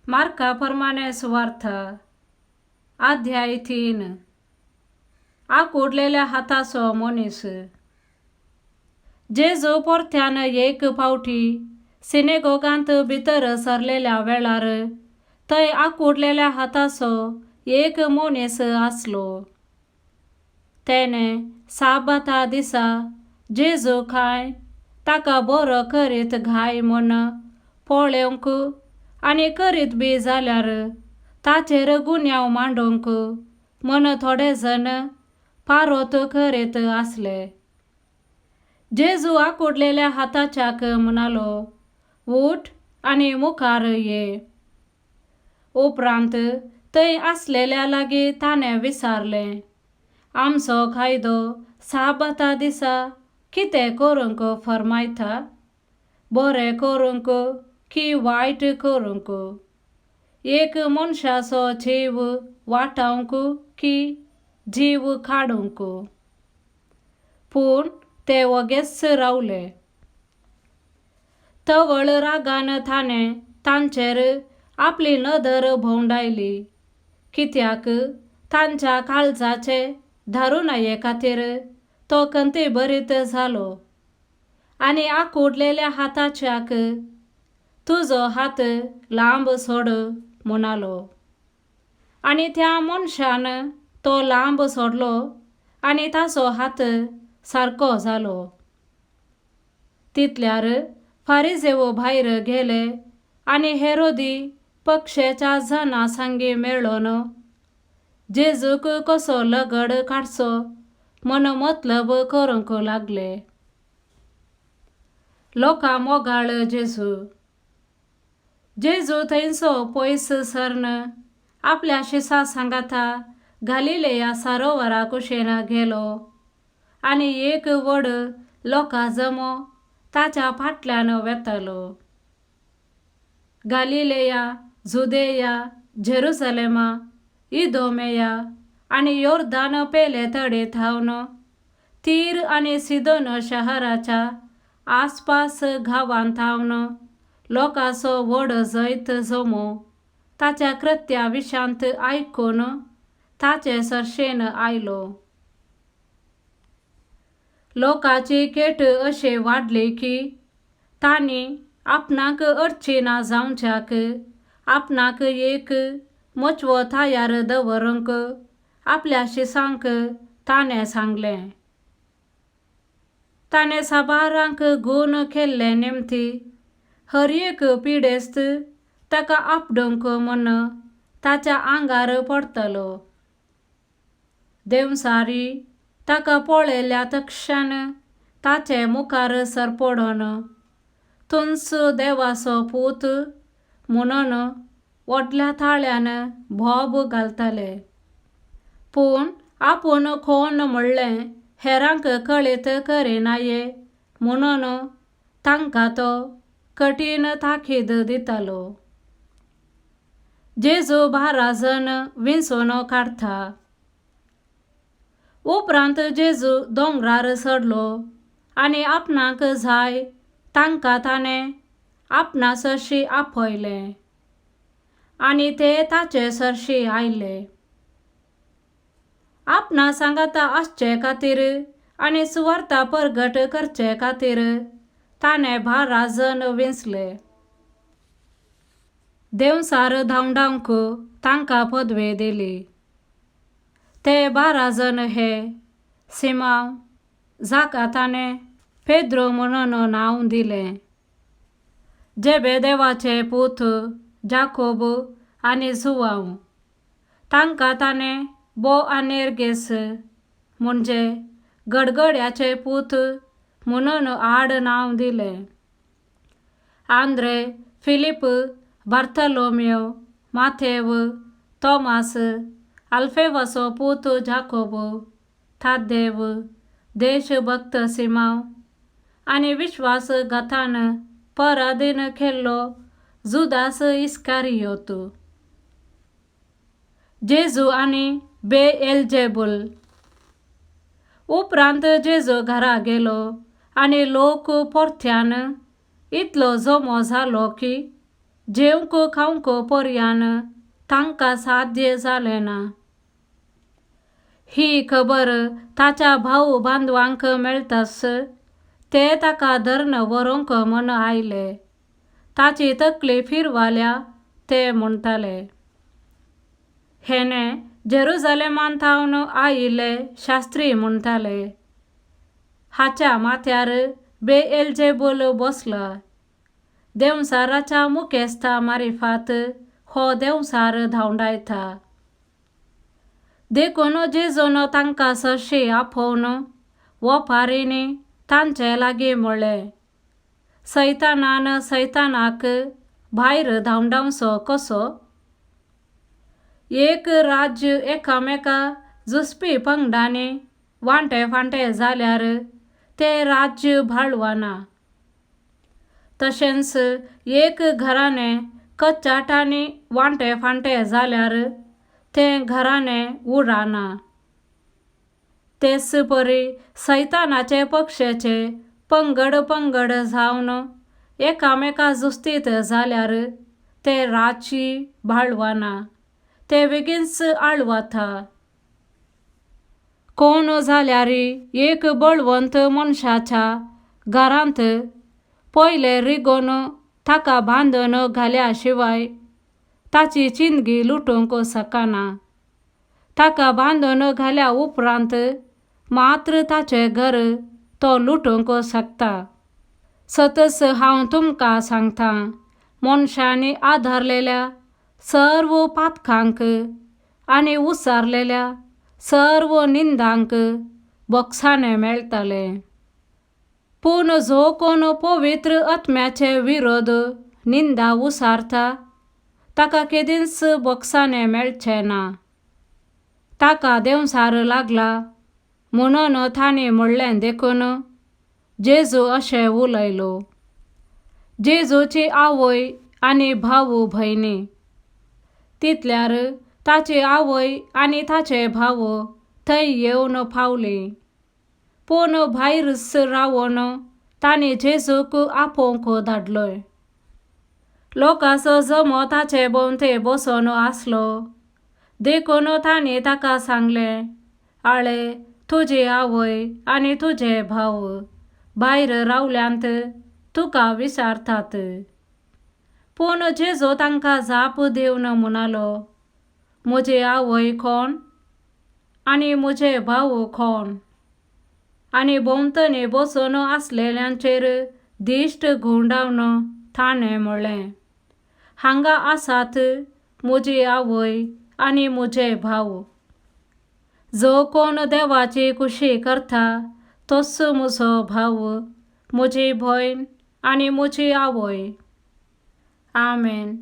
मार्का प्रमाणे सुवार्थ अध्याय 3. आकुडलेल्या हाताचो मनीस. जेजू परत्यान एक फावटी सिनेगोगांत भितर सरलेल्या वेळार थंय आकुडलेल्या हाताचो एक मनीस आसलो. तेणे साबाता दिसा जेजू काय ताका बरो करीत घाय म्हूण पळोवंक आनी करीत बी जाल्यार ताचेर गुन्यांव मांडूंक म्हूण थोडे जण पारोत करीत आसले. जेजू आकुडलेल्या हाताच्याक म्हणालो, उठ आनी मुखार ये. उपरांत थंय आसलेल्या लागीं ताणें विचारलें, आमचो कायदो साबाता दिसा कितें करूंक फर्मायता, बरें करूंक की वायट करूंक, एक मनशाचो जीव वाटावंक की जीव काडूंक? पूण ते वगेच रावले. तवळ रागान ताणें तांचेर आपली नदर भोंवडायली, कित्याक तांच्या काळजाचे धारुणाये खातीर तो खंतीभरीत जालो आनी आकुडलेल्या हाताच्याक तुजो हात लांब सोड म्हणालो. आनी त्या मनशान तो लांब सोडलो आनी ताचो हात सारको जालो. तितल्यार फारिजेव भायर गेले आनी हेरोदी पक्षेच्या जनां सांगी मेळोन जेजूक कसो लगड काडचो म्हूण मतलब करूंक लागले. लोकां मोगाळ जेजू. जेजू थंयचो पयस सरन आपल्या शिसा सांगाता गालिलेया सरोवरा कुशीन गेलो आनी एक व्हड लोकां जमो ताच्या फाटल्यान वेतालो. गालिलेया, जुदेया, जेरुसलेमा, इदोमेया आनी योर्दान पेले तडे थावन तीर आनी सिदोन शहराच्या आसपास गांवांत थावन लोकांचो व्हड जैत जमो ताच्या कृत्या विशांत आयकून ताचे सरशेन आयलो. लोकांची केट अशी वाडली की तांणी आपणाक अडचणा जावच्याक आपणाक एक मचवो तयार दवरूंक आपल्या शिसांक ताणें सांगलें. ताणें साबारांक गूण केल्ले निमती हर एक पिडेस्त ताका आपडूंक म्हूण ताच्या आंगार पडटलो. देंवचारी ताका पळयल्या तक्षण ताचे मुखार सरपडून तुंच देवाचो पूत म्हणून व्हडल्या ताळ्यान बोब घालताले. पूण आपूण कोण म्हणलें हेरांक कळीत करिनाये म्हणून तांकां तो कठीण ताकीद दितालो. जेजू 12 जण विंचून काडटा. उपरांत जेजू दोंगरार चडलो आनी आपणाक जाय तांकां ताणें आपणा सरशी आपयलें आनी ते ताचे सरशी आयले. आपणा सांगाता आसचे खातीर आनी सुवार्ता परगट करचे खातीर ताणें 12 जण विंचले. देंवचार धांवडावंक तांकां पदवी दिली. ते 12 जण हे सिमांव, जाका ताणें पेद्रो म्हणून नांव दिलें, जेबेदेवाचे पूत जाकोब आनी जुवांव, तांकां ताणें बोआनेर्गेस म्हणजे गडगड्याचे पूत म्हणून आड नांव दिलें, आंद्रे, फिलीप, बार्थलोम्यो, माथेव, तोमास, आल्फेवाचो पूत जाकोब, ताद्देव, देशभक्त सिमांव आनी विश्वासघातान पराधीन केल्लो जुदास इस्कारियोत. जेजू आनी बेएलजेबूल. उपरांत जेजू घरा गेलो आनी लोक परत्यान इतलो जमो जालो की जेवंक खावंक पर्यान तांकां साध्य जालें ना. ही खबर ताच्या भाव बांदवांक मेळटास ते ताका धरून व्हरूंक म्हूण आयले. ताची तकली फिरवाल्या ते म्हणटाले. हेणे जेरुजलेमान थावन आयिल्ले शास्त्री म्हणटाले, हाच्या माथ्यार बेएलजेबूल बसला, देंवचाराच्या मुखेस्ता मारिफात हो देंवचार धांवडायता. देखून जेजून तांकां सरशी आपोवन वपारींनी तांचे लागीं म्हळें, सैतानान सैतानाक भायर धांवडावचो कसो? एक राज्य एकामेका झुजपी पंगडांनी वांटे फांटे जाल्यार तें राज्य भाळवना. तशेंच एक घराणें कचाटांनी वांटे फांटे जाल्यार तें घराणें उरना. तेच परी सैतानाचे पक्षाचे पंगड पंगड जावन एकामेका झुजतीत जाल्यार ते राज्य भाळवना, ते बेगीनच आळवता. कोण जाल्यार एक बळवंत मनशाच्या घरांत पयले रिगोवन ताका बांदून घाल्या शिवाय ताची चिंदगी लुटूंक शकना. ताका बांदून घाल्या उपरांत मात्र ताचें घर तो लुटूंक शकता. सतच हांव तुमकां सांगतां, मनशांनी आदारलेल्या सर्व पातकांक आनी उसारलेल्या सर्व निंदांक बोगसाणें मेळटलें. पूण जो कोण पवित्र आत्म्याचे विरोध निंदा उसारता ताका केदींच बोगसाणें मेळचें ना. ताका देंवचार लागला म्हणून तांणी म्हणलें देखून जेजू अशें उलयलो. जेजूची आवय आनी भाव भयणी. तितल्यार ताची आवय आनी ताचे भाव थंय येवन पावली. पूण भायरच रावन तांणी जेजूक आपोवंक धाडलो. लोकांचो जमो ताचे भोंवते बसून आसलो देखून तांणी ताका सांगलें, आळे तुजी आवय आनी तुजे भाव भायर रावल्यांत तुका विचारतात. पूण जेजू तांकां जाप दिवन म्हणालो, म्हजी आवय कोण आनी म्हजे भाव कोण? आनी भोंवतणी बसून आसलेल्यांचेर दिश्ट घुंवडावन ताणें म्हळें, हांगा आसात म्हजी आवय आनी म्हजे भाव. जो कोण देवाची खुशी करता तोच म्हजो भाव, म्हजी भयण आनी म्हजी आवय. आमेन.